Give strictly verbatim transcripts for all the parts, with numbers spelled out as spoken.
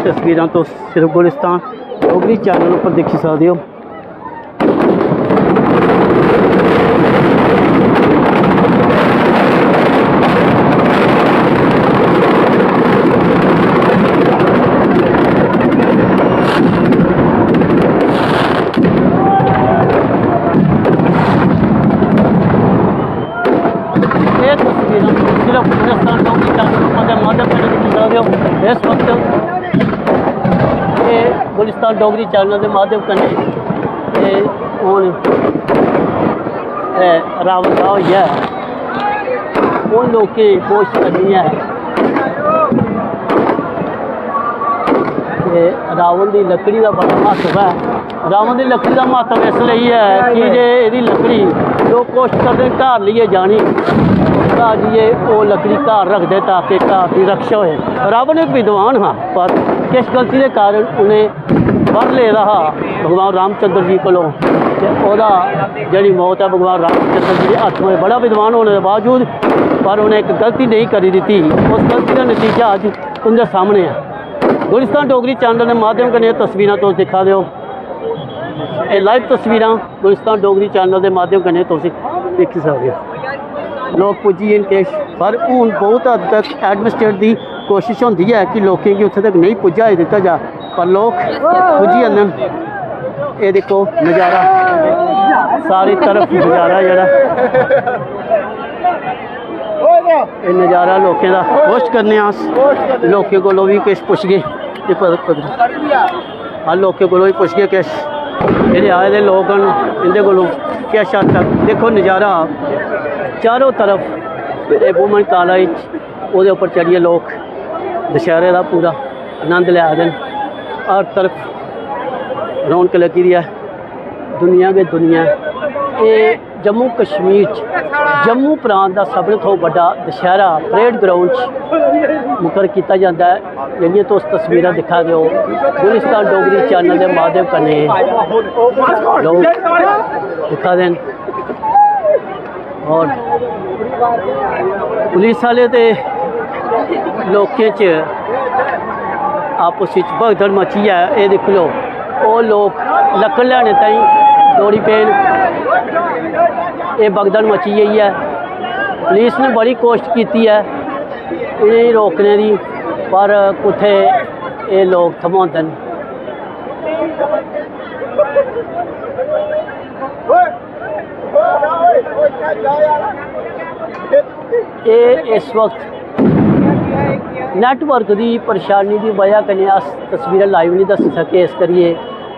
तस्वीरां तुस सिर्फ गुलिस्तान डोगरी चैनल उप्पर दिक्खी सकदे ओ। एह् तस्वीरां सिर्फ गुलिस्तान डोगरी चैनल उप्पर दे माध्यम कन्नै दिक्खी सकदे ओ। इस वक्त एह् गुलिस्तान डोगरी चैनल दे माध्यम कन्नै एह् हून, एह् रावण दा होई गेआ, उन लोकें गी कोशश करनी ऐ। ते रावण दी लकड़ी दा बड़ा म्हत्तव ऐ। रावण दी लकड़ी दा म्हत्तव इस लेई ऐ कि जे एह्दी लकड़ी लोक कोशश करदे न घर लेइयै जानी, घर जाइयै ओह् लकड़ी घर रखदे ताकि घर दी रक्षा होए। रावण इक विद्वान हा, पर किश गलती दे कारण उ'नें वर लेदा हा भगवान रामचंद्र जी कोलों, ते ओह्दा जेह्ड़ी मौत ऐ भगवान रामचंद्र जी दे हत्थ में। बड़ा विद्वान होने दे बावजूद पर उ'नें इक गलती नेईं करी दित्ती। उस गलती दा नतीजा अज्ज तुं'दे सामने ऐ। गुलिस्तान डोगरी चैनल दे माध्यम कन्नै एह् तस्वीरां तुस दिक्खा दे ओ, एह् लाइव तस्वीरां गुलिस्तान डोगरी चैनल दे माध्यम कन्नै तुस दिक्खी सकदे ओ। लोक पुज्जी गे न किश, पर हून बहुत हद तक एडमिनिस्ट्रेट दी कोशिश होंदी ऐ कि लोकें गी उत्थें तक नेईं पुज्जाई दित्ता जा, पर लोक पुज्जी जंदे न। एह् दिक्खो नज़ारा, सारी तरफ नज़ारा जेह्ड़ा, एह् नज़ारा लोकें दा। कोशश करने आं अस लोकें कोलों बी किश पुच्छगे। एह् पता, पता, हां, लोकें कोलों बी पुच्छगे किश, जेह्ड़े आए दे लोक न, इं'दे कोलों किश हद तक। दिक्खो नज़ारा, चारों तरफ एह् वुमेन कालेज, ओह्दे उप्पर चढ़ियै लोक दशैह्रे दा पूरा आनंद लै दे न। हर तरफ रौनक लग्गी दी ऐ, दुनिया गै दुनिया। एह् जम्मू कश्मीर च जम्मू प्रांत दा सभनें थमां बड्डा दशैह्रा परेड ग्राउंड च मुकर कीता जंदा ऐ। जेह्ड़ियां तुस तस्वीरां दिक्खा दे ओ, गुलिस्तान डोगरी चैनल दे माध्यम कन्नै लोक दिक्खा दे न। और पुलिस आह्ले ते लोकें च आपस च भगदड़ मची ऐ। एह् दिक्खी लैओ, ओह् लोक लक्कड़ लैने ताईं दौड़ी पे न। एह् भगदड़ मची गेई ऐ। पुलिस ने बड़ी कोशट कीती ऐ इ'नेंगी रोकने दी, पर कुत्थै एह् लोक थम्होंदे न। एह् इस वक्त नैटवर्क दी परेशानी दी बजह कन्नै अस तस्वीरां लाइव निं दस्सी सके, इस करियै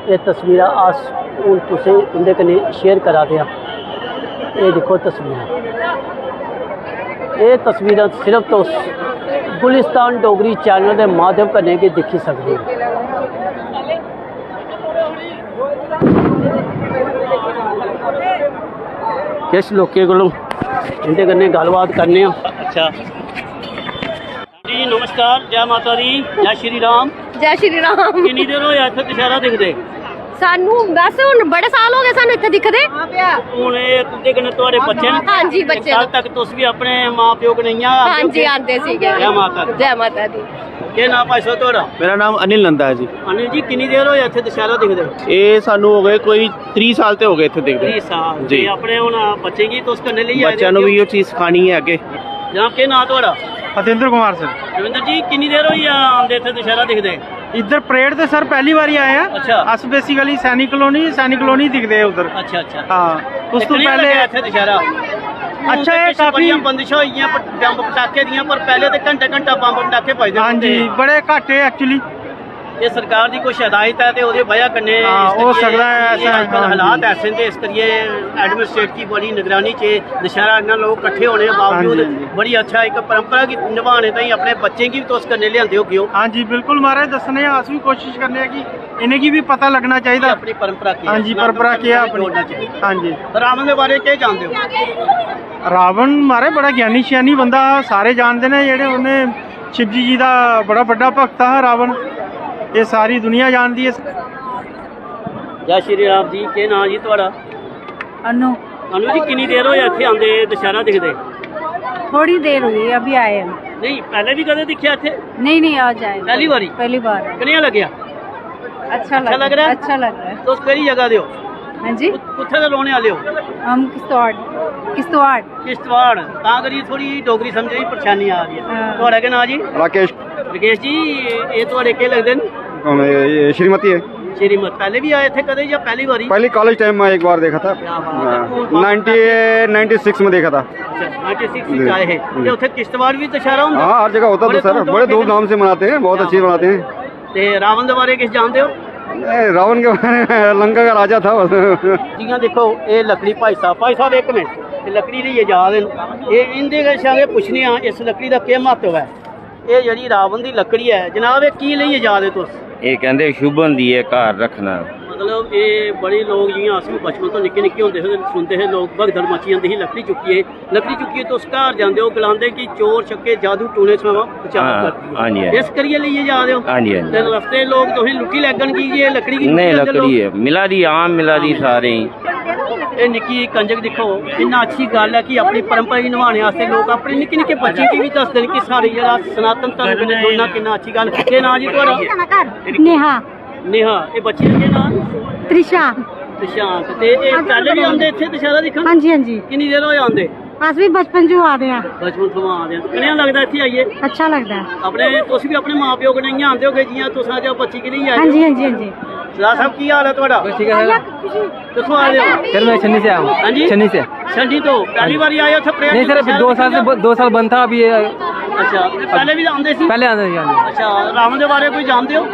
एह् तस्वीरां अस हून तुसें उं'दे कन्नै शेयर करा दे आं। एह् दिक्खो तस्वीरां, एह् तस्वीरां सिर्फ तुस गुलिस्तान डोगरी चैनल दे माध्यम कन्नै गै दिक्खी सकदे ओ। किश लोकें कोलों इं'दे कन्नै गल्लबात करने आं। अच्छा जी, नमस्कार, जै माता दी, जै श्री राम। जै श्री राम। किन्नी देर होई इत्थै दशैह्रा दिखदे? सानू बस हुन बड़े साल हो गए सानू इत्थै दिखदे। हुन एह् तुं'दे कन्नै थुआढ़े बच्चे न? हां जी, बच्चे न। कल तक तुस बी अपने मां प्यो कन्नै इ'यां आंदे हां जी, होगे? आंदे सीगे। जै माता दी। जै माता दी। केह् नांऽ भाई साहब थुआढ़ा? मेरा नाम अनिल नंदा ऐ जी। अनिल जी, किन्नी देर होई इत्थै दशैह्रा दिखदे? एह् सानू हो गए कोई त्रीह् साल ते हो गए इत्थै दिखदे। त्रीह् साल। जी। ते अपने हुन बच्चें गी तुस कन्नै लेई आए दे बच्चें नू होगे? बी इ'यो चीज सखानी ऐ अग्गें। जनाब, केह् नांऽ थुआढ़ा? हतेंद्र कुमार सर। रविंद्र जी, किन्नी देर होई आ आंदे इत्थै दशैह्रा दिखदे? इद्धर परेड ते सर पैह्ली बारी आए आं। अच्छा। अस basically सैनिक कॉलोनी, सैनिक कॉलोनी दिखदे हे उद्धर। अच्छा, अच्छा। हां, उस ते तों कनेहा पैह्ले लग्गेआ इत्थै दशैह्रा? अच्छा, हून ते एह् पिच्छे काफी बड़ियां बंदिशां होई गेइयां, प-, बम्ब पटाखे दियां, पर पैह्ले ते घंटा-घंटा बम्ब पटाखे बजदे हां जी, रौंह्दे हे। बड़े घट्ट हे actually। एह् सरकार दी कुछ हदायत ऐ ते ओह्दी बजह कन्नै हां, इस हो करियै सकदा ऐ एह् ऐसा, अजकल हां हालात जी। ऐसे न ते इस करियै एडमिनिस्ट्रेट की बड़ी निगरानी च एह् दशैह्रा इन्ना लोक कट्ठे होने दे बावजूद हां जी, हां जी। बड़ी अच्छा इक परंपरा गी नभाने ताईं अपने बच्चें गी बी तुस कन्नै लेआंदे होगे ओ। हां जी, बिल्कुल महाराज, दस्सने आं, अस बी कोशिश करने आं कि इ'नेंगी बी पता लग्गना चाहिदा। अपनी परंपरा केह् ऐ? हां जी, सनातन परंपरा धर्म केह् ऐ कन्नै अपनी? जोड़ना चाहिदा। हां जी। रावण दे बारे च केह् जानदे ओ? रावण महाराज बड़ा ज्ञानी श्यानी बंदा हा, सारे जानदे न जेह्ड़े उ'नें शिवजी जी दा बड़ा बड्डा भक्त हा रावण, एह् सारी दुनिया जानदी ऐ। जय श्री राम जी, केह् नांऽ जी थुआढ़ा? अनु। अनु जी, किन्नी देर होई इत्थै आंदे दशैह्रा दिखदे? थोड़ी देर हुई, अभी आए हैं। नहीं, पैह्लें बी कदें दिक्खेआ इत्थै? नहीं, नहीं, आज आए। पैह्ली बारी? पैह्ली बार आए। कनेहा लग्गेआ? अच्छा अच्छा लग लग रहा है? अच्छा लग रहा है। तुस केह्ड़ी जगह दे ओ? हाँ जी। कुत्थै दे रौह्ने आह्ले ओ? हम किश्तवाड़। किश्तवाड़। किश्तवाड़। तां करियै थोह्ड़ी डोगरी समझने दी परेशानी आ दी ऐ। हाँ। थुआढ़ा केह् नांऽ जी? राकेश। राकेश जी, एह् थुआढ़े केह् लगदे न? कौन है? ये श्रीमती है। श्रीमती, पैह्लें बी आए इत्थै कदें जां पैह्ली बारी? पहले कॉलेज टाइम में एक बार देखा था। क्या बात है। हाँ। कौन, कौन नाइंटी, नाइंटी सिक्स में देखा था। अच्छा, नाइंटी सिक्स जी। च आए हे। जी। ते उत्थै किश्तवाड़ बी दशहरा होंदा? हाँ, हर जगह होता है बड़े दशहरा, धूमधाम बड़े से धूमधाम से मनाते हैं, बहुत क्या अच्छी बात मनाते हैं। ते रावण दे बारे किश जानदे हो? ए, रावण के बारे में, लंका का राजा था बस। जियां दिक्खो, एह् लकड़ी भाई साहब, भाई साहब इक मिनट, एह् लकड़ी लेइयै जा दे न। एह् इंदे कशा गै पुच्छने आं, इस लकड़ी दा केह् म्हत्तव ऐ? एह् जेह्ड़ी रावण दी लकड़ी ऐ जनाब, एह् की लेइयै जा दे तुस? एह् कहंदे शुभ होंदी ऐ घर रक्खना। मतलब एह् बड़े लोक, जियां अस बी बचपन तो निक्के निक्के होंदे हे, सुनदे हे लोक भगदड़ मची जंदी ही, लकड़ी चुक्कियै, लकड़ी चुक्कियै तुस घर जांदे ओ, गलांदे कि चोर छक्के जादू टूने थमां बचाव हां, करदी ऐ। हां जी, हां जी। इस करियै लेइयै जा दे ओ? हां जी, हां जी। ते रस्ते लोक तुसें लुट्टी लैङन की जे लकड़ी गी नेईं, लुट्टी जंदे लकड़ी लोक। ऐ, मिला दी, आम मिला दी सारें गी। एह् निक्की कंजक दिक्खो, किन्ना अच्छी गल्ल ऐ कि अपनी परंपरा गी नभाने आस्तै लोक अपने निक्के निक्के बच्चें गी बी दसदे न कि साढ़े जेह्ड़ा सनातन धर्म कन्नै जुड़ना किन्ना अच्छी गल्ल। केह् नांऽ जी थुआढ़ा? नेहा। नेहा। एह् बच्ची दा केह् नांऽ? त्रिशा। त्रिशांत। ते एह् पैह्लें बी आंदे इत्थै दशहरा दिक्खन? हां जी, हां जी। किन्नी देर होई आंदे? अस बी बचपन च आ दे आं। बचपन थमां आ दे आं। कनेहा लगदा इत्थै आइयै? अच्छा लगदा ऐ। अपने, तुस बी अपने मां प्यो कन्नै इ'यां आंदे होगे जि'यां तुस अज्ज बच्ची गी लेइयै आए ओ? हां जी, हां जी, हां जी। सरदार साहब, की हाल ऐ थुआढ़ा? बस ठीक ऐ, सर। कित्थों आ रहे हो? सर, मैं छन्नी से आया हूँ। हाँ जी? छन्नी से। छन्नी तो पहली बार आए हो इत्थै परेड नहीं सर, अभी दो साल से ब-, दो साल बंद था, अभी ये अच्छा, पहले भी आंदे सी? पहले आंदे थे, आंदे। अच्छा, रावण दे बारे कोई जानते हो?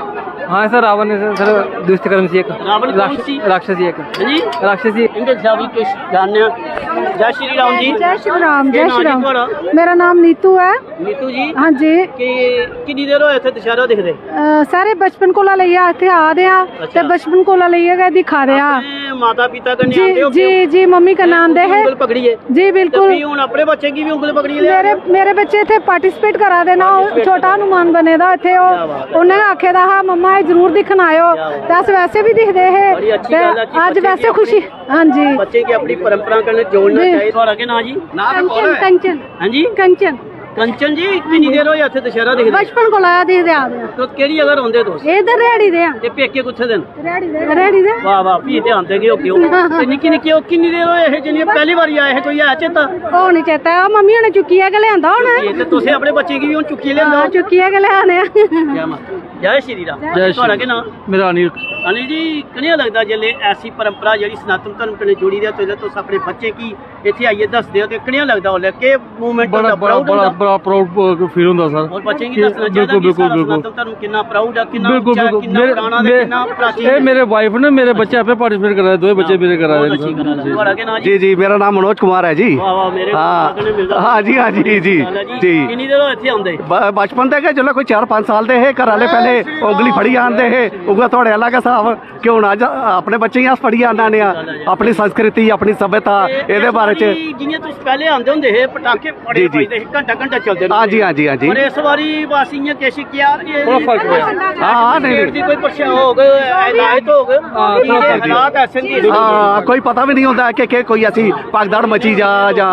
हाँ सर, रावण है सर, सर, दुष्ट कर्म सी एक। रावण कौन राक्ष-, सी? राक्षसी एक। हाँ जी? राक्षसी। इनके जवाब कुछ जानने हैं। जय श्री राम जी। जय श्री राम, केह् जय नांऽ श्री जी राम। थुआढ़ा? मेरा नाम नीतू ऐ। नीतू जी। हाँ जी। कि किन्नी देर होए इत्थै दशहरा दिखदे? अ, सारे बचपन कोला लेइयै इत्थै आ दे आं ते अच्छा। बचपन कोला लेइयै गै दिक्खा दे आं। अपने माता पिता कन्नै जी, आंदे होगे? जी, जी, मम्मी कन्नै आंदे हे। उंगल पकड़ियै? जी, ते बिल्कुल। फ्ही हून अपने बच्चें गी बी उंगल पकड़ियै लेआ मेरे, दे? मेरे बच्चे इत्थै participate करा दे न, ओह् participate छोटा करा दे। हनुमान बने दा इत्थै, ओह्, क्या बात है। उ'न्नै आखे दा हा, "मम्मा, एह् जरूर दिक्खन आएओ।" क्या बात है। ते अस वैसे बी दिखदे हे। बड़ी अच्छी ते गल्ल ऐ कि अज्ज बच्चे वैसे गी खुशी, अपनी हाँ जी। बच्चें गी अपनी परंपरा कन्नै जोड़ना जी। चाहिदा। थुआढ़ा केह् नांऽ जी? नांऽ ते कंचन, कोल ऐ। कंचन। हाँ जी? कंचन। कंचन जी, किन्नी देर होई इत्थै दशहरा दिखदे? बचपन कोला दिखदे आ दे आं। तुस केह्ड़ी जगह रौंह्दे तुस? एह् इद्धर रेहाड़ी दे आं। ते पेके कुत्थै दे न? रेहाड़ी दे। रेहाड़ी दे। वाह, वाह, फ्ही ते आंदे गै होगे ओ। ते निक्के निक्के ओ, किन्नी देर होए हे जिन्नी पैह्ली बारी आए हे, कोई है चेता? ओह् निं चेता, ओह् मम्मी होरें चुक्कियै गै लेआंदा होना। चुक्कियै, ते तुसें अपने बच्चें गी बी हून चुक्कियै लेआंदा? हां, चुक्कियै गै लेआने आं। जै माता। जय श्री राम। जय श्री थुआढ़ा केह् नांऽ? मेरा अनिल। अनिल जी, कनेहा लगदा जिसलै ऐसी परंपरा जेह्ड़ी सनातन धर्म कन्नै जुड़ी दी ऐ, ते जिसलै तुस अपने बच्चें गी इत्थै आइयै दसदे ओ ते कनेहा लगदा उसलै? केह् मूवमेंट बड़ा, होंदा? बड़ा, प्राउड बड़ा, होंदा? बड़ा प्राउड, अ, फील होंदा सर। और बच्चें गी कि दस्सना चाहिदा बिल्कुल, कि बिल्कुल, साढ़ा बिल्कुल। सनातन धर्म किन्ना प्राउड ऐ, किन्ना बिल्कुल, उच्चा ऐ, बिल्कुल। किन्ना मेरे, पराना ते मेरे, किन्ना प्राचीन एह् ऐ। मेरे वाइफ ने, मेरे बच्चे आपे पार्टिसिपेट करा दे, दोए बच्चे हाँ, मेरे करा दे बहुत अच्छी गल्ल ऐ। जी। थुआढ़ा केह् नांऽ जी? जी, जी, मेरा नाम मनोज कुमार है जी। वाह, वाह, मेरे हाँ। नांऽ कन्नै मिलदा। हाँ जी, हाँ जी, जी, गल्ल ऐ जी। जी। किन्नी देर होई इत्थै आंदे? ब-, बचपन ते गै, जिसलै कोई चार पंज साल दे हे, घर आह्ले पैह्ले उंगली फड़ी आंदे हे, उ'ऐ थुआढ़े आह्ला गै स्हाब। कि हून अज्ज अपने बच्चें गी अस पढ़ियै आह्नने आं, अपनी संस्कृति, अपनी सभ्यता, एह्दे बारे च। जि'यां तुस पैह्ले आंदे होंदे हे, पटाके बड़े जी, जी। बजदे हे, घंटा घंटा चलदे हां जी, रौंह्दे हां जी, हां जी। पर इस बारी बस इ'यां किश क्या कि थोह्ड़ा फर्क पेआ। हां, हां, नेईं, नेईं। कोई परेशान होग, हिदायत होग, हां, कि थोह्ड़ा एह् फर्क हालात ऐसे होंदे। हां, कोई पता बी नेईं होंदा कि, कि कोई ऐसी भगदड़ मची जा जां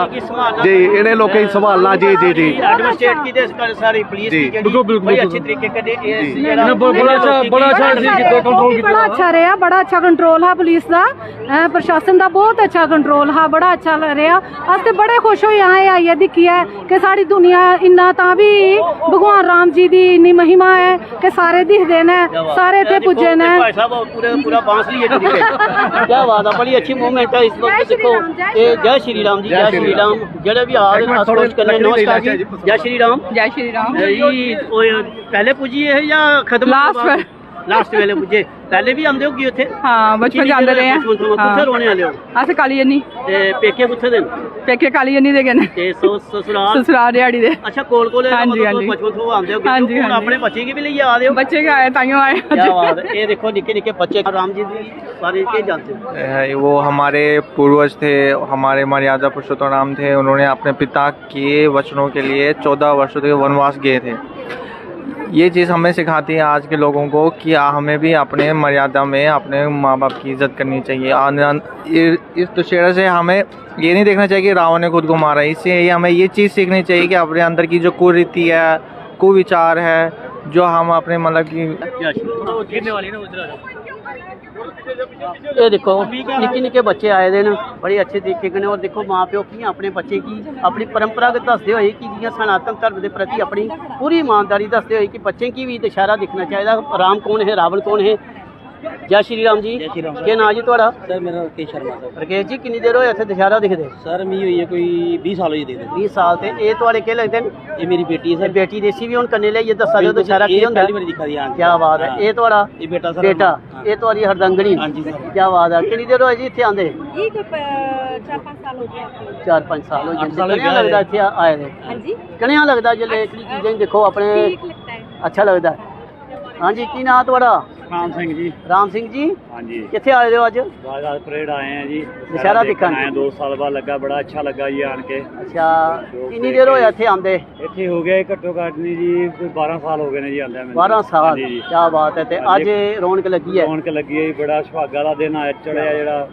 जी, इ'नें लोकें गी संभालना, जी, जी, जी। एडमिनिस्ट्रेट कीते इस बारे सारी पुलिस जी। दी जेह्ड़ी बिल्कुल, बिल्कुल, बड़ी बिल्कुल। अच्छे तरीके कन्नै एह् जी। जेह्ड़ा इ'नें ब-, बड़ा अच्छा, बड़ा अच्छा इसी कीता, कंट्रोल कीता। बड़ा अच्छा रेहा, बड़ा अच्छा कंट्रोल हा पुलिस दा, हैं, प्रशासन दा बहुत अच्छा कंट्रोल हा, बड़ा अच्छा ल-, रेहा। अस ते बड़े खुश होए आं एह् आइयै दिक्खियै कि साढ़ी दुनिया इन्ना, तां बी भगवान राम जी दी इन्नी महिमा ऐ कि सारे दिखदे न, क्या बात सारे है। इत्थै दिक्खो, पुज्जे न। भाई साहब, पूरे, पूरा बांस लेइयै खड़े। क्या बात है, बड़ी अच्छी मूवमेंट है इस वक्त। जय श्री दिक्खो, राम, जय ये श्री जय राम। श्री राम जी, जय जय श्री श्री राम। राम। जेह्ड़े बी आ दे, इक मिंट, अस थोड़े कोशिश करने, लकड़ी नमस्कार लेई जी। जै श्री राम। जय श्री राम। जी, ओए, पैह्ले पुज्जी हे जां खत्म होने लास्ट बाद? पर। लास्ट बेल्लै पुज्जे। पैह्ले बी आंदे होगे उत्थै? हां, बचपन च आंदे रेह् आं। बचपन थमां। हां। कुत्थै रौह्ने आह्ले ओ? अस काली जन्नी। ते पेके कुत्थै दे न? पेके काली जन्नी दे गै न। ते सो-, ससुराल? ससुराल रिहाड़ी दे। अच्छा, कोल कोल ऐ, हां जी, मतलब हां जी। बचपन थमां आंदे होगे। हां जी, हां जी। हून अपने बच्चें गी बी लेइयै आ दे ओ? बच्चे गै आए, ताइयों आए। क्या बात है। एह् दिक्खो, निक्के निक्के बच्चे। राम जी दी बारे च केह् जानदे ओ? ए, वो हमारे पूर्वज थे, हमारे मर्यादा पुरुषोत्तम राम थे, उन्होंने अपने पिता के वचनों के लिए चौदह वर्षों तक वनवास गए थे। ये चीज़ हमें सिखाती है आज के लोगों को कि आ, हमें भी अपने मर्यादा में अपने माँ बाप की इज़्ज़त करनी चाहिए। आने- इस दशहरा से हमें ये नहीं देखना चाहिए कि रावण ने खुद को मारा। इससे ये हमें ये चीज़ सीखनी चाहिए कि अपने अंदर की जो कुरीति है, कुविचार है, जो हम अपने मतलब कि ਇਹ ਦੇਖੋ, ਨਿੱਕੇ ਨਿੱਕੇ ਬੱਚੇ ਆਏ ਦੇ ਨੇ, ਬੜੀ ਅੱਛੇ ਤਰੀਕੇ ਕਨੇ। ਔਰ ਦੇਖੋ, ਮਾਂ ਪਿਓ ਕਿ'यां ਆਪਣੇ ਬੱਚੇ ਕੀ ਆਪਣੀ ਪਰੰਪਰਾ ਦੇ ਦੱਸਦੇ ਹੋਏ ਕਿ ਜਿ'यां ਸਨਾਤਨ ਧਰਮ ਦੇ ਪ੍ਰਤੀ ਆਪਣੀ ਪੂਰੀ ਇਮਾਨਦਾਰੀ ਦੱਸਦੇ ਹੋਏ ਕਿ ਬੱਚੇ ਕੀ ਵੀ ਦੁਸਹਿਰਾ ਦੇਖਣਾ ਚਾਹੀਦਾ। ਰਾਮ ਕੌਣ ਹੈ, ਰਾਵਣ ਕੌਣ ਹੈ। ਜੈ ਸ਼੍ਰੀ ਰਾਮ ਜੀ। ਜੈ ਸ਼੍ਰੀ ਰਾਮ। ਕੀ ਨਾਂ ਜੀ ਤੁਹਾਡਾ? ਸਰ, ਮੇਰਾ ਰਾਕੇਸ਼ ਸ਼ਰਮਾ ਸਰ। ਰਕੇਸ਼ ਜੀ, ਕਿੰਨੀ ਦੇਰ ਹੋਈ ਇੱਥੇ ਦੁਸਹਿਰਾ ਦੇਖਦੇ? ਸਰ, ਮੀ ਹੋਈ ਹੈ ਕੋਈ ਵੀਹ ਸਾਲ ਹੋਈ ਦੇ। ਵੀਹ ਸਾਲ। ਤੇ ਇਹ ਤੁਹਾਡੇ ਕੀ ਲੱਗਦੇ ਨੇ? ਇਹ ਮੇਰੀ ਬੇਟੀ ਹੈ ਤੇ ਸਰ। ਬੇਟੀ ਦੇ, ਅਸੀਂ ਵੀ ਹੁਣ ਕੰਨੇ ਲਈ ਇਹ ਦੱਸਾਂ ਜੋ ਬਿਲਕੁਲ ਦੁਸਹਿਰਾ ਸਰ, ਕੀ ਇਹ ਹੁੰਦਾ। ਪਹਿਲੀ ਵਾਰੀ ਦਿਖਾ ਰਹੀ ਹਾਂ। ਕੀ ਬਾਤ ਹੈ। ਹਾਂ। ਇਹ ਤੁਹਾਡਾ ਇਹ ਬੇਟਾ ਸਰ। ਬੇਟਾ, ਹਾਂ। ਇਹ ਤੁਹਾਡੀ ਹਰਦੰਗਣੀ। ਹਾਂਜੀ ਸਰ। ਕੀ ਬਾਤ ਹੈ। ਕਿੰਨੀ ਦੇਰ ਹੋਈ ਜੀ ਇੱਥੇ ਆਂਦੇ? ये तो प- चार पाँच साल हो गया। ਚਾਰ ਪੰਜ ਸਾਲ ਹੋ ਗਏ। ਅੱਠ ਸਾਲ ਹੋ ਕਿੰਨਾ ਗਏ। ਲੱਗਦਾ ਇੱਥੇ ਆਏ ਨੇ? हाँ जी। ਕਿੰਨਾ ਲੱਗਦਾ ਜੇ ਇਹ ਚੀਜ਼ਾਂ ਹੀ ਦੇਖੋ ਆਪਣੇ ठीक लगता है। ਅੱਛਾ ਲੱਗਦਾ। ਹਾਂਜੀ, ਕੀ ਨਾਂ ਤੁਹਾਡਾ? ਰਾਮ ਸਿੰਘ ਜੀ। ਰਾਮ ਸਿੰਘ ਜੀ, ਹਾਂਜੀ। ਕਿੱਥੇ ਆਏ ਹੋ ਅੱਜ? ਬਾਗਾਤ ਪਰੇਡ ਆਏ ਆ ਜੀ। ਦੁਸਹਿਰਾ ਦੇਖਣ। ਆਏ ਆ, ਦੋ ਸਾਲ ਬਾਅਦ ਲੱਗਾ, ਬੜਾ ਅੱਛਾ ਲੱਗਾ ਜੀ ਆਣ ਕੇ। ਅੱਛਾ, ਕਿੰਨੀ ਦੇਰ ਹੋਇਆ ਇੱਥੇ ਆਂਦੇ? ਇੱਥੇ ਹੋ ਗਏ ਘੱਟੋ ਘੱਟ ਨਹੀਂ ਜੀ, ਕੋਈ ਬਾਰਾਂ ਸਾਲ ਹੋ ਗਏ ਨੇ ਜੀ ਆਂਦਿਆਂ ਮੈਨੂੰ। ਬਾਰਾਂ ਸਾਲ। ਹਾਂਜੀ ਜੀ। ਕੀ ਬਾਤ ਹੈ। ਤੇ ਅੱਜ ਰੌਣਕ ਲੱਗੀ ਹੈ। ਰੌਣਕ ਲੱਗੀ ਹੈ ਜੀ, ਬੜਾ ਸੁਹਾਗਾ ਵਾਲਾ ਦਿਨ ਆਇਆ, ਚੜਿਆ ਜਿਹੜਾ,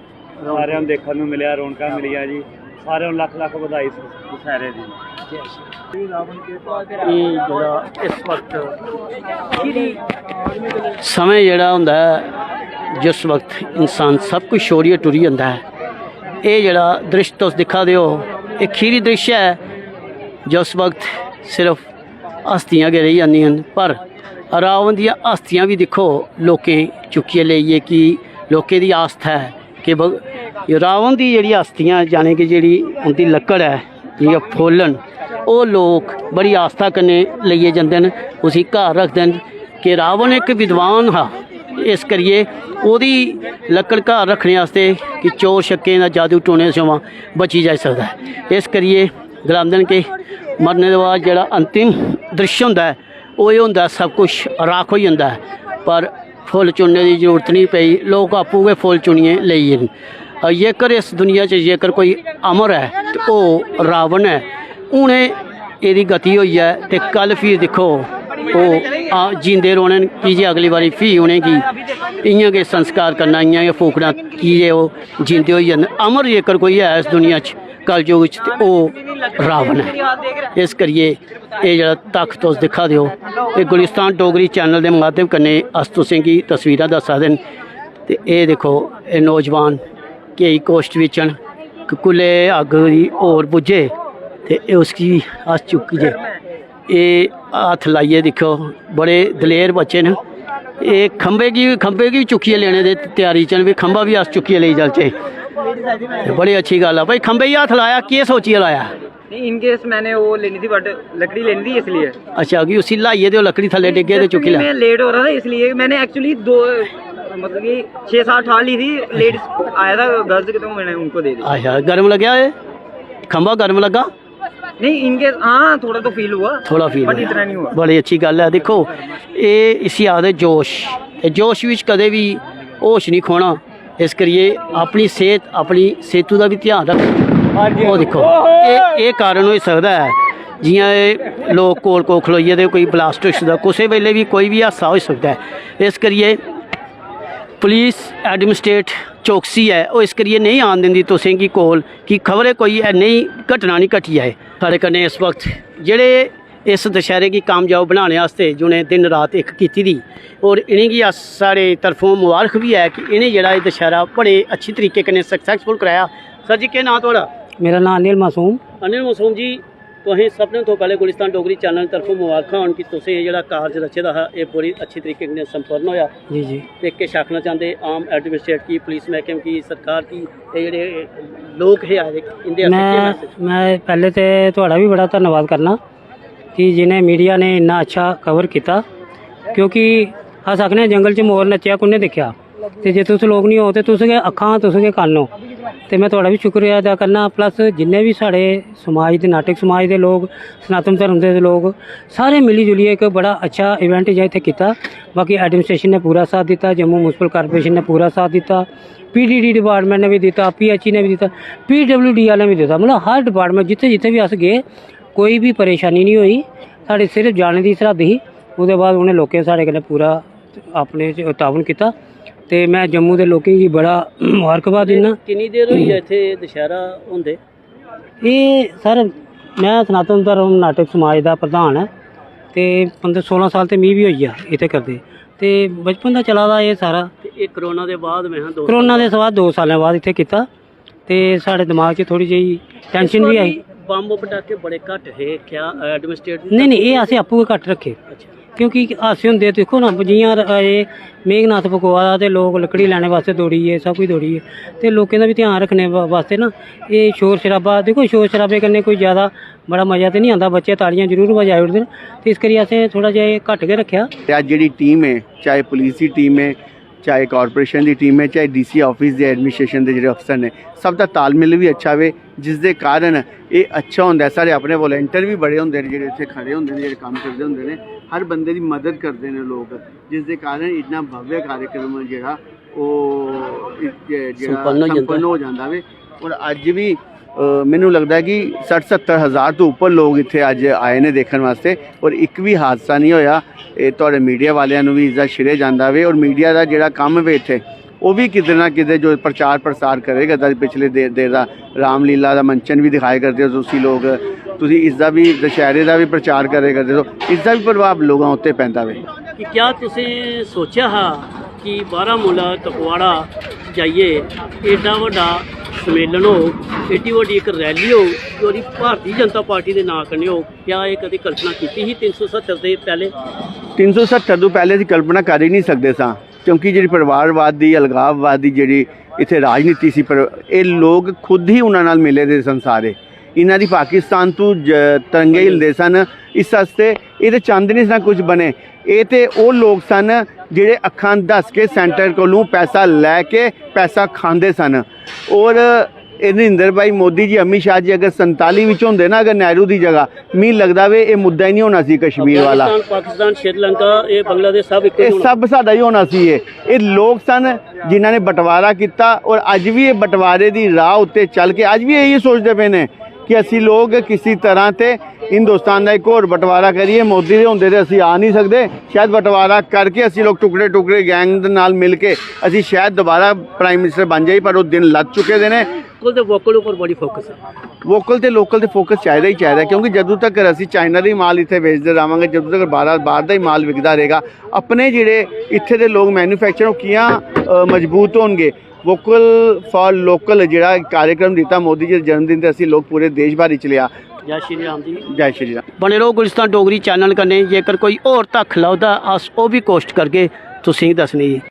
ਸਾਰਿਆਂ ਨੂੰ ਦੇਖਣ ਨੂੰ ਮਿਲਿਆ, ਰੌਣਕਾਂ ਮਿਲੀਆਂ ਜੀ। ਸਾਰਿਆਂ ਨੂੰ ਲੱਖ ਲੱਖ ਵਧਾਈ ਸ- ਦੁਸਹਿਰੇ ਦੀ। ਇਹ ਜਿਹੜਾ ਇਸ ਵਕਤ ਖੀਰੀ समय जेह्ड़ा होंदा ऐ, जिस वक्त इंसान सब कुछ छोड़ियै टुरी जंदा ऐ, एह् जेह्ड़ा दृश्य तुस दिक्खा दे ओ, एह् खीरी दृश्य ऐ, जिस वक्त सिर्फ हस्तियां गै रेही जंदियां न। पर रावण दियां हस्तियां बी दिक्खो, लोकें चुक्कियै लेइयै कि लोकें दी आस्था ऐ कि ब- रावण दी जेह्ड़ी हस्तियां, यानी कि जेह्ड़ी उं'दी लक्कड़ ऐ, जि'यां फुल्ल न, ओह् लोक बड़ी आस्था कन्नै लेइयै जंदे न, उसी घर रखदे न। कि रावण इक विद्वान हा, इस करियै ओह्दी लक्कड़ घर रक्खने आस्तै कि चोर शक्कें दा जादू टोने थमां बची जाई सकदा ऐ। इस करियै गलांदे न कि मरने दे बाद जेह्ड़ा अंतिम दृश्य होंदा ऐ, ओह् एह् होंदा ऐ, सब कुछ राख होई जंदा ऐ, पर फुल्ल चुनने दी जरूरत निं पेई, लोक आपूं गै फुल्ल चुनियै लेई गे न। जेकर इस दुनिया च जेकर कोई अमर ऐ ते ओह् रावण ऐ। हून एह् एह्दी गति होई ऐ ते कल फ्ही दिक्खो, ओह् आ, जींदे रौह्ने न, की जे अगली बारी फ्ही उ'नेंगी इ'यां गै संस्कार करना, इ'यां गै फूकना, की जे ओह् जींदे होई जंदे। अमर जेकर कोई ऐ इस दुनिया च कलयुग च ते ओह् रावण ऐ। इस करियै एह् जेह्ड़ा तक्ख तुस दिक्खा दे ओ, एह् गुलिस्तान डोगरी चैनल दे माध्यम कन्नै अस तुसेंगी तस्वीरां दस्सा दे न। ते एह् दिक्खो, एह् नौजवान केई कोश्ट बिच न कि कुल्लै अग्ग गी होर बुझे ते उसगी अस चुक्कियै। एह् हत्थ लाइयै दिक्खो, बड़े दलेर बच्चे न। एह् खंभे गी, खंभे गी चुक्कियै लेने दी त्यारी च न, भी खंभा बी अस चुक्कियै लेई जाचै। ते बड़ी अच्छी गल्ल ऐ भाई, खंभे गी हत्थ लाया, केह् सोचियै लाया? नहीं, इन केस मैंने वो लेनी थी, बट लकड़ी लेनी थी इसलिए। अच्छा, कि उसी लाइयै ते ओह् लकड़ी थल्ले डिग्गे ते चुक्की लै। मैं लेट हो रहा था, इसलिए मैंने एक्चुअली दो, मतलब कि छः सात ठाल ली थी, लेट आया था गर्ल्स के, तो मैंने उनको दे दी। अच्छा, गर्म लग्गेआ एह्? खंभा गर्म लग्गा? नहीं, इन केस हाँ, थोड़ा तो फील हुआ। थोड़ा फील बट हुआ। इतना नहीं हुआ। बड़ी अच्छी गल्ल ऐ। दिक्खो, एह् इसी आखदे जोश। ते जोश बिच कदें बी होश निं खोना। इस करियै अपनी सेह्त, अपनी सेह्तू दा बी ध्यान रक्खो। ओह् दिक्खो, एह् एह् कारण होई सकदा ऐ, जि'यां एह् लोक कोल कोल खलोइयै ते कोई ब्लास्ट होई सकदा, कुसै बेल्लै बी कोई बी हादसा होई सकदा ऐ। इस करियै पुलिस एडमिनिस्ट्रेट चौकसी ऐ, ओह् इस करियै नेईं आन दिंदी तुसें गी कोल कि खबरै कोई नेही घटना निं घटी जाए। साढ़े कन्नै इस वक्त जेह्ड़े इस दशैह्रे गी कामयाब बनाने आस्तै जि'नें दिन रात इक कीती दी, और इ'नेंगी अस, साढ़े तरफों मुबारक बी ऐ कि इ'नें जेह्ड़ा एह् दशैह्रा बड़े अच्छी तरीके कन्नै सक्सैसफुल कराया। सर जी, केह् नांऽ थुआढ़ा? मेरा नांऽ अनिल मासूम। अनिल मासूम जी, तुसें सभनें थमां पैह्लें गुलिस्तान डोगरी चैनल तरफों मुबारखां होन कि तुसें एह् जेह्ड़ा कारज रचे दा हा, एह् बड़ी अच्छी तरीके कन्नै संपन्न होआ। जी जी। ते केह् आखना चांह्दे आम एडमिनिस्ट्रेट गी, पुलिस मैह्कमे गी, सरकार गी, ते जेह्ड़े लोक हे आए दे, इं'दे आस्तै केह् मैं मैसेज? मैं पैह्ले ते थुआढ़ा बी बड़ा धन्नवाद करना कि जि'नें मीडिया ने इन्ना अच्छा कवर कीता, क्योंकि अस आखने आं, जंगल च मोर नच्चेआ कु'न्नै दिक्खेआ? ते जे तुस लोक निं हो ते तुस गै अक्खां, तुस गै कन्न ओ। ते मैं थुआढ़ा बी शुक्रिया अदा करना, प्लस जिन्ने बी साढ़े समाज दे, नाटक समाज दे लोक, सनातन धर्म दे लोक, सारे मिली जुलियै इक बड़ा अच्छा इवेंट जेहा इत्थै कीता। बाकी एडमिनिस्ट्रेशन ने पूरा साथ दित्ता, जम्मू म्युनिसिपल कारपोरेशन ने पूरा साथ दित्ता, पीडीडी डिपार्टमेंट ने बी दित्ता, पीएचई ने बी दित्ता, पीडब्ल्यूडी आह्लें बी दित्ता। मतलब हर डिपार्टमेंट जित्थै जित्थै बी अस गे, कोई बी परेशानी निं होई। साढ़े सिर्फ जाने दी सरहद ही, ओह्दे बाद उ'नें लोकें साढ़े कन्नै पूरा अपने च ताउन कीता। ते में जम्मू दे लोकें गी बड़ा मबारकबाद दिन्ना। किन्नी देर होई ऐ इत्थै दशैह्रा होंदे? एह् सर, में सनातन धर्म नाटक समाज दा प्रधान ऐ। ते पंदरां सोलां साल ते मिगी बी होई गेआ इत्थै करदे। ते बचपन दा चला दा एह् सारा। ते एह् कोरोना दे बाद में हा दो कोरोना दे बाद दो सालें बाद इत्थै कीता। ते साढ़े दमाग च थोह्ड़ी जेही टैंशन बी आई। बम्ब पटाके बड़े घट्ट हे क्या? एडमिनिस्ट्रेटर नेईं, नेईं, एह् असें आपूं गै घट्ट रक्खे। क्योंकि हादसे होंदे, दिक्खो ना, जि'यां एह् मेघनाथ पकवा दा ते लोक लकड़ी लैने बास्तै दौड़ी गे, सब कुछ दौड़ी गे। ते लोकें दा बी ध्यान रक्खने वा- बास्तै ना एह् शोर शराबा, दिक्खो, शोर शराबे कन्नै कोई ज़्यादा बड़ा मज़ा ते निं आंदा, बच्चे तालियां जरूर बजाई ओड़दे न। ते इस करियै असें थोह्ड़ा जेहा एह् घट्ट गै रक्खेआ। ते अज्ज जेह्ड़ी टीम ऐ, चाहे पुलिस दी टीम ऐ, चाहे कॉरपोरेशन दी टीम ऐ, चाहे डीसी ऑफिस दे एडमिनिस्ट्रेशन दे जेह्ड़े अफसर ने, सब दा तालमेल बी अच्छा होवे, जिसदे कारण एह् अच्छा होंदा ऐ। साढ़े अपने वॉलंटियर बी बड़े होंदे न जेह्ड़े इत्थै खड़े होंदे न, जेह्ड़े कम्म करदे होंदे न। हर बंदे दी मदद करदे न लोक, जिसदे कारण इन्ना भव्य कार्यक्रम जेह्ड़ा ओह् इक जेह्ड़ा संपन्न होई जंदा। संपन्न हो जांदा वे। और अज्ज बी, अ, मैनू लगदा कि सट्ठ सत्तर हज़ार तो उप्पर लोग इत्थै अज्ज आए ने देखने वास्ते और इक बी हादसा नहीं होया। एह् थुआढ़े मीडिया वालेआं नू बी इसदा श्रेय जांदा वे और मीडिया दा जेह्ड़ा कम्म वे इत्थै, ओह् बी किते ना किते जो प्रचार प्रसार करे करदा पिछले दे- देर दा। रामलीला दा मंचन बी दिखाए करदे ओ तुसी लोग, तुसी इसदा बी, दशहरे दा बी प्रचार करे करदे ओ, इसदा बी प्रभाव लोगां उत्ते पैंदा वे। कि क्या तुसें सोचेआ हा कि बारामूला कपवाड़ा जाइयै एड्डा बड्डा सम्मेलन होग, एड्डी बड्डी इक रैली होग, जो भारती जनता पार्टी दे नांऽ कन्नै होग? क्या एह् कदें कल्पना कीती ही तिन्न सौ सत्तर दे पैह्ले? तिन्न सौ सत्तर तो पैह्ले असीं कल्पना कर ही नहीं सकदे सां, क्योंकि जेह्ड़ी परिवारवाद दी, अलगाववाद दी जेह्ड़ी इत्थै राजनीति सी, पर एह् लोक खुद ही उन्हां नाल मिले दे सन सारे। इन्हां दी पाकिस्तान तू ज- तरंगे हिलदे सन, इस आस्तै एह् ते चांह्दे नहीं सन कुछ बने। एह् ते ओह् लोक सन जेह्ड़े अक्खां दस के सेंटर कोलू पैसा लै के पैसा खांदे सन। और एह् नरेंद्र भाई मोदी जी, अमित शाह जी अगर संताली विच होंदे ना, अगर नेहरू दी जगह, मी लगदा वे एह् मुद्दा ही नहीं होना सी कश्मीर वाला। अफगानिस्तान, पाकिस्तान, श्रीलंका, एह् बांग्लादेश सब इक्को ही एह् होना। सब साढ़ा ही होना सी। एह्, एह् लोक सन जिन्हां ने बंटवारा कीता और अज्ज भी एह् बंटवारे दी राह उत्ते चल के अज्ज भी इही सोचदे पे ने कि असी लोग किसी तरह ते हिंदुस्तान दा इक होर बंटवारा करियै मोदी दे होंदे ते असी आ नहीं सकदे। शायद बंटवारा करके असी लोग टुकड़े टुकड़े गैंग दे नाल मिल के असी शायद दोबारा प्राइम मिनिस्टर बन जाई, पर ओह् दिन लत चुके दे ने। वोकल ते लोकल उप्पर बड़ी फोकस ऐ। वोकल ते लोकल ते फोकस चाहिदा ही चाहिदा, क्योंकि जदूं तक असी चाइना दा ही माल इत्थे बेचदे रहांगे, जदूं तक बाहर बाहर दा ही माल विकदा रहेगा, अपने जेह्ड़े इत्थे दे लोग मैन्युफैक्चर ओह् कि'यां, अ, मजबूत होणगे। वोकल फॉर लोकल जेह्ड़ा कार्यक्रम दित्ता मोदी जी दे जन्मदिन ते असी लोग पूरे देश भर च लेआ। जय श्री राम जी। जय श्री राम। बने रहो गुलिस्तान डोगरी चैनल कन्नै। जेकर कोई होर धक्ख लभदा, अस ओह् बी कोशट करगे तुसेंगी दस्सने दी।